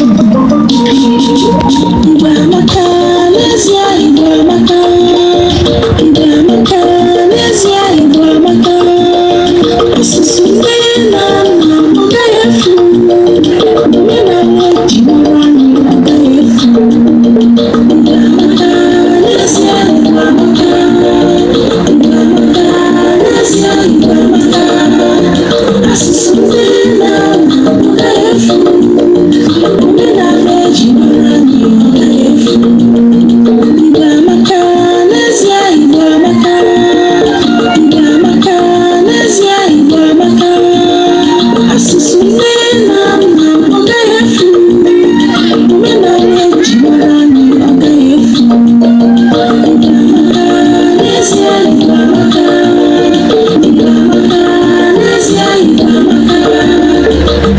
Igbo amaka n'ezie. Igbo amaka. Igbo amaka n'ezie. Igbo amaka. Asụsụ nne na nna ọ gaghị efu. Omenala eji mara anyị agaghị efu. Igbo amaka n'ezie. Igbo amaka. Igbo amaka n'ezie. Igbo amaka. Asụsụ nne na nna ọ gaghị efu. Omenala eji mara anyị ọ gaghị efu. Igbo amaka n'ezie. Igbo amaka. Igbo amaka n'ezie. Igbo amaka. Asụsụ nne na nna ọ gaghị efu. Omenala eji mara anyị ọ gaghị efu. Igbo amaka n'ezie. Igbo amaka. Igbo amaka n'ezie. Igbo amaka.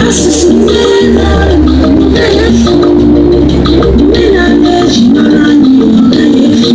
Asụsụ nne na nna ọ gaghị efu. Omenala eji mara anyị ọ gaghị efu.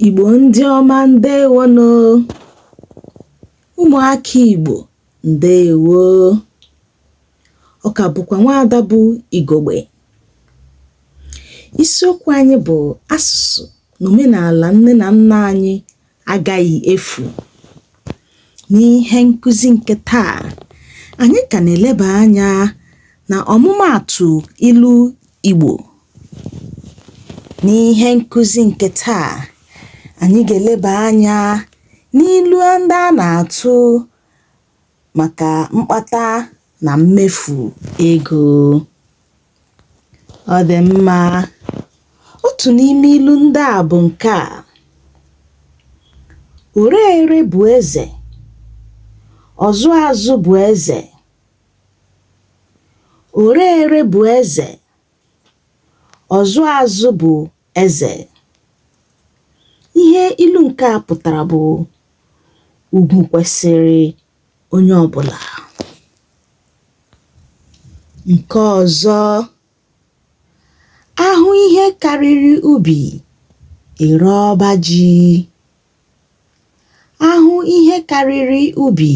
Igbo ndị ọma, ndewonụ. Ụmụaka Igbo, ndewo. Ọ ka bụkwa nwaada bụ Igogbe. Isiokwu anyị bụ asụsụ na omenala nne na nna anyị agaghị efu. N'ihe nkụzi nke taa, anyị ka na-eleba anya na ọmụmaatụ ilu Igbo. N'ihe nkụzi nke taa, anyị ga-eleba anya n'ilu ndị a na-atụ maka mkpata na mmefu ego. Ọ dị mma. Otu n'ime ilu ndị a bụ nke a: Ore ere bụ eze, ọzụ azụ bụ eze. Ore ere bụ eze, ọzụ azụ bụ eze. Ihe ilu nke a pụtara bụ ugwu kwesịrị onye ọbụla. Nke ọzọ, a hụ ihe karịrị ubi, e ree ọba ji. A hụ ihe karịrị ubi,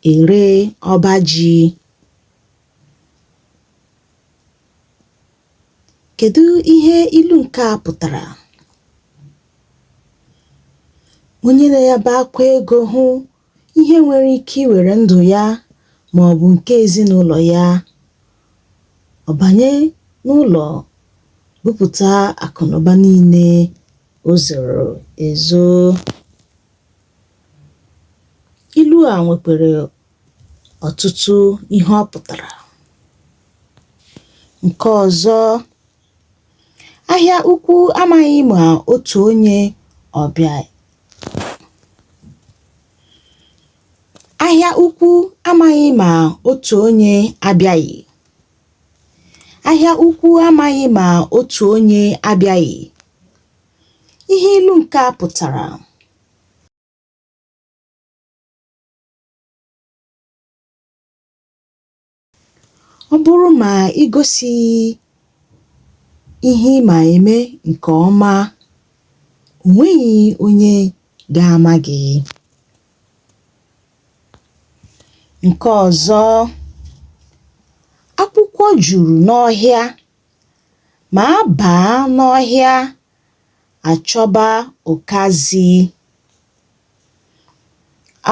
e ree ọba ji. Kedu ihe ilu nke a pụtara? Onye na-ebe akwa ego hụ ihe nwere ike iwere ndụ ya ma ọ bụ nke ezinụlọ ya, ọ banye n'ụlọ bupụta akụnụba niile o zoro ezo. Ilu a nwekwara ọtụtụ ihe ọ pụtara. Nke ọzọ, ahịa ukwu amaghị ma otu onye ọ bịa Ahịa ukwu amaghị ma otu onye abịaghị. Ahịa ukwu amaghị ma otu onye abịaghị. Ihe ilu nke a pụtara: Ọ bụrụ ma i gosighị ihe ị ma eme nke ọma, o nweghị onye ga-ama gị. Nke ọzọ, akwụkwọ juru n'ọhịa, ma a baa n'ọhịa a chọba ụkazị.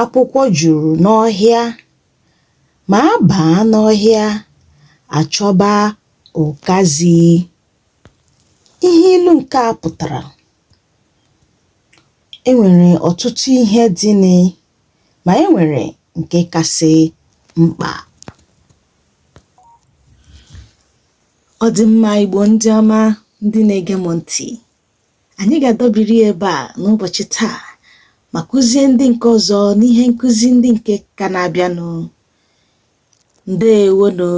Akwụkwọ juru n'ọhịa, ma a baa n'ọhịa a chọba ụkazị. Ihe ilu nke a pụtara: E nwere ọtụtụ ihe dịnị, ma e nwere nke kasị mkpa. Ọ dị mma, Igbo ndị ọma ndị na-ege m ntị. Anyị ga-adọbiri ebe a n'ụbọchị taa ma kụzie ndị nke ọzọ n'ihe nkụzi ndị nke ka na-abịanụ. Ndewonụ.